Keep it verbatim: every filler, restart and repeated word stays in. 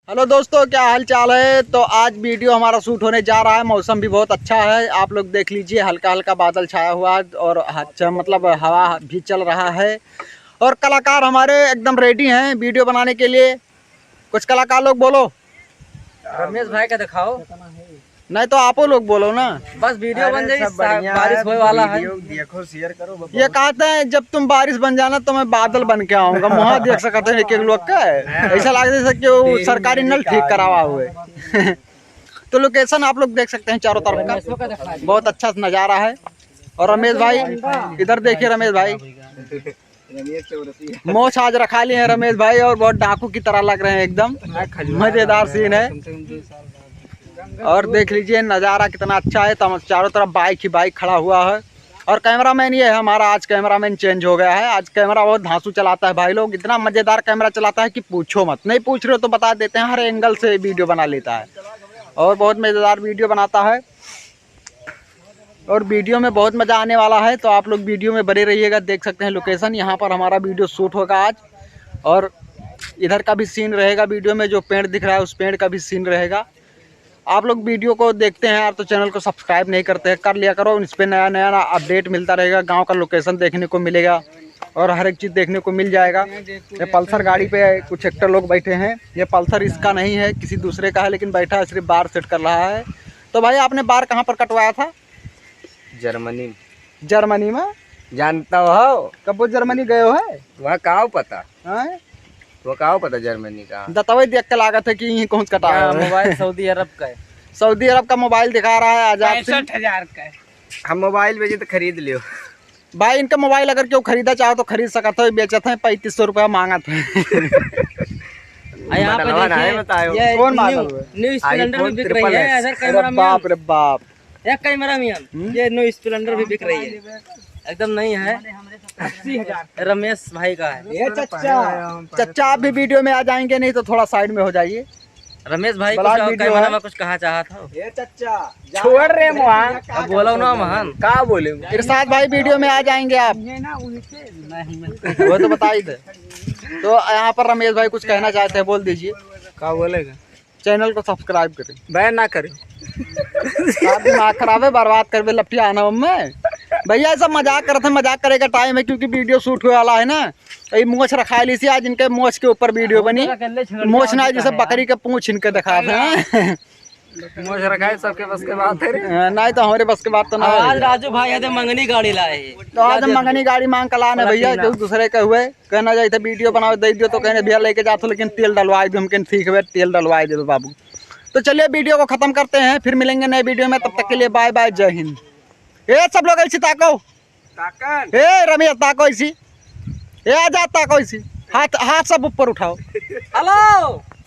हेलो दोस्तों, क्या हाल चाल है? तो आज वीडियो हमारा शूट होने जा रहा है। मौसम भी बहुत अच्छा है, आप लोग देख लीजिए, हल्का हल्का बादल छाया हुआ है और अच्छा, मतलब, हवा भी चल रहा है। और कलाकार हमारे एकदम रेडी हैं वीडियो बनाने के लिए। कुछ कलाकार लोग बोलो। रमेश भाई का दिखाओ। नहीं तो आपो लोग बोलो ना। बस वीडियो बन जाई, बारिश होए वाला है। देखो, शेयर करो, ये कहते हैं, "जब तुम बारिश बन जाना तो मैं बादल बन के आऊंगा।" मुहा देख सकते हैं एक एक लोग का। ऐसा लगता है जैसे कि वो सरकारी नल ठीक करावा हुए। तो लोकेशन आप लोग देख सकते हैं चारों तरफ का, बहुत अच्छा नज़ारा है। और रमेश भाई, इधर देखिए रमेश भाई, मोछ आज रखा लिए हैं रमेश भाई और बहुत डाकू की तरह लग रहे हैं एकदम। मज़ेदार सीन है। और देख लीजिए नज़ारा कितना अच्छा है, तम-, चारों तरफ बाइक ही बाइक खड़ा हुआ है। और कैमरामैन ये है हमारा, आज कैमरामैन चेंज हो गया है। आज कैमरा बहुत धांसू चलाता है भाई लोग, इतना मज़ेदार कैमरा चलाता है कि पूछो मत। नहीं पूछ रहे हो तो बता देते हैं, हर एंगल से वीडियो बना लेता है और बहुत मज़ेदार वीडियो बनाता है। और वीडियो में बहुत मज़ा आने वाला है, तो आप लोग वीडियो में बने रहिएगा। देख सकते हैं लोकेशन, यहाँ पर हमारा वीडियो शूट होगा आज। और इधर का भी सीन रहेगा वीडियो में, जो पेड़ दिख रहा है उस पेड़ का भी सीन रहेगा। आप लोग वीडियो को देखते हैं यार, तो चैनल को सब्सक्राइब नहीं करते हैं, कर लिया करो। इस पे नया नया ना अपडेट मिलता रहेगा, गांव का लोकेशन देखने को मिलेगा और हर एक चीज़ देखने को मिल जाएगा। ये पल्सर गाड़ी पे कुछ एक्टर लोग बैठे हैं, ये पल्सर इसका नहीं है, किसी दूसरे का है, लेकिन बैठा है, सिर्फ बार सेट कर रहा है। तो भाई, आपने बार कहाँ पर कटवाया था? जर्मनी में। जर्मनी में? जानता हो? कब वो जर्मनी गए हो है? वहाँ का पता? हैं? वो का पता जर्मनी का? दतवे देख के लागत है कि यहीं कौन कटा है। मोबाइल सऊदी अरब का है। सऊदी अरब का मोबाइल दिखा रहा है आज आपसे। पैंसठ हजार का है। हम मोबाइल बेचे तो खरीद लियो। भाई, इनका मोबाइल अगर क्यों खरीदा चाहो तो खरीद सकत हो, बेचत हैं, पैंतीस सौ रुपया मांगत हैं। आ, यहाँ पे मॉडलवा ना है, देखिए, बताओ। ये कौन न्यू, मॉडल है? न्यू स्प्लेंडर भी बिक रही है, इधर अरे कैमरा में। बाप रे बाप। एक कैमरा में हम्म? ये न्यू स्प्लेंडर भी बिक रही है, एकदम नई है। अस्सी हजार। रमेश भाई का है। ये चच्चा, चच्चा आप भी वीडियो में आ जाएंगे, नहीं तो थोड़ा साइड में हो जाइए। रमेश भाई, कुछ वीडियो कैमरा में कुछ कहा चाहत हो? ये चच्चा, छोड़ रे मुआ। अब बोलो ना महन। का बोले? इरशाद भाई वीडियो में आ जाएंगे आप। वो तो बता ही दे। तो यहाँ पर रमेश भाई कुछ कहना चाहते हैं, बोल दीजिए। का बोलेगा? चैनल को सब्सक्राइब करें। बैन ना करें। आप दिमाग खराब है, बर्बाद करबे लफिया आना में। भैया, ये सब मजाक करत हैं, मजाक करे का टाइम है, क्योंकि वीडियो शूट होए वाला है ना। ये मोछ रखाइली सी, आज इनके मोछ के ऊपर वीडियो बनी। मोछ ना, जैसे बकरी के पूंछ इनके दिखात हैं। मोछ रखाए, सबके बस के बात है रे। हाँ, नहीं तो हमारे बस के बात तो ना है। आज राजू भाई आते मंगनी गाड़ी लाए हैं। तो आज हम मंगनी गाड़ी मांग के लाने भैया, क्यों दूसरे के हुए। कहना जाए थे वीडियो बनावे दे दियो, तो कहने भैया लेके जात हो, लेकिन तेल डलवाए दियो। हम कहने ठीक है भैया, तेल डलवाए दे दो बाबू। तो चलिए वीडियो को खत्म करते हैं, फिर मिलेंगे नए वीडियो में, तब तक के लिए बाय बाय, जय हिंद। ए सब लोग ऐसी ताको, ताकन। ए रमेश ताको ऐसी, ए आजाद ताको ऐसी, हाथ, हाथ सब ऊपर उठाओ। हेलो।